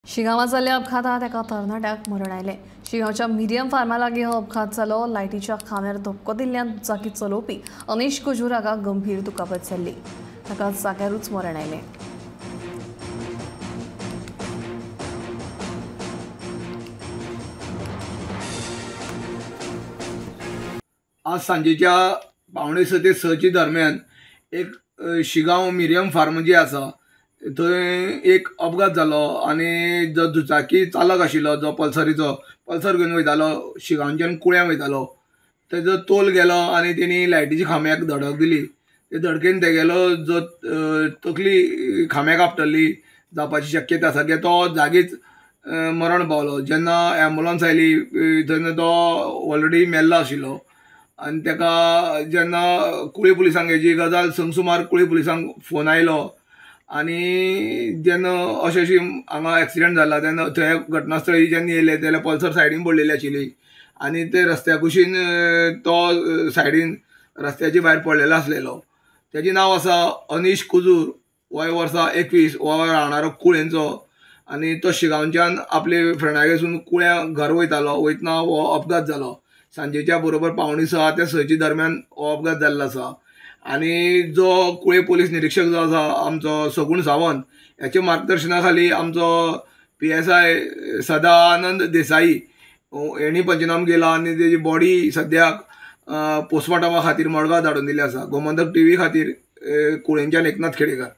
शिगांवां जाल्ल्या अपघातांत एका तरणाट्याक मरण आयलें. शिगांवच्या मिरियम फार्मा लागीं हो अपघात जालो. लायटीच्या खांब्यार धपको दिल्ल्यान दुचाकी चलोवपी अनीश कुजूर हाका गंभीर दुखापत जाल्ली. ताका जाग्यारूच मरण आयलें. आज सांजेच्या 5:45 ते 6 दरम्यान एक शिगांव मिरियम फार्म जी आसा थंय एक अपघात जालो आनी जो दुचाकी चालक आशिल्लो जो पल्सरीचो पल्सर घेवन वयतालो शिगांवच्यान कुळ्यां वयतालो तेजो तोल गेलो आनी तेणी लायटीच्या खांब्याक धडक दिली. ते धडकेन तेगेलो जो तकली खांब्याक आपटली जावपाची शक्यता आसा की तो जागीच मरण पावलो. जेन्ना एम्बुलन्स आयली तेन्ना तो ऑलरेडी मेल्लो आशिल्लो आनी तेका जेन्ना कुळी पुलिसांक हेजी गजाल सुमार कुळी पुलिसांक फोन आयलो आनी जेन्ना अशें अशें हांगा एक्सिडंट जाला तेन्ना थंय घटनास्थळी जेन्ना येयले जाल्यार पल्सर सायडीन पडलेली आशिल्ली आनी ते रस्त्या कुशीन तो सायडीन रस्त्याचे भायर पडलेलो आसलेलो. तेजें नांव आसा अनीश कुजूर, वय वर्सां 21, हो रावणारो कुळेंचो आनी तो शिगांवच्यान आपले फ्रेंडागेर वचून कुळ्यां घर वयतालो. वयतना हो अपघात जालो. सांजेच्या बरोबर 5:45 ते 6 दरम्यान हो अपघात जाल्लो आसा आनी जो कुळे पोलीस निरीक्षक जो आसा आमचो सगुण सावंत ह्याच्या मार्गदर्शना खाली आमचो PSI Sadanand Desai हेणी पंचनामा केला आनी तेजी बॉडी सद्याक पोस्टमार्टमा खातीर मडगांव धाडून दिल्ली आसा. गोमंतक TV खातीर कुळेंच्यान एकनाथ खेडेकर.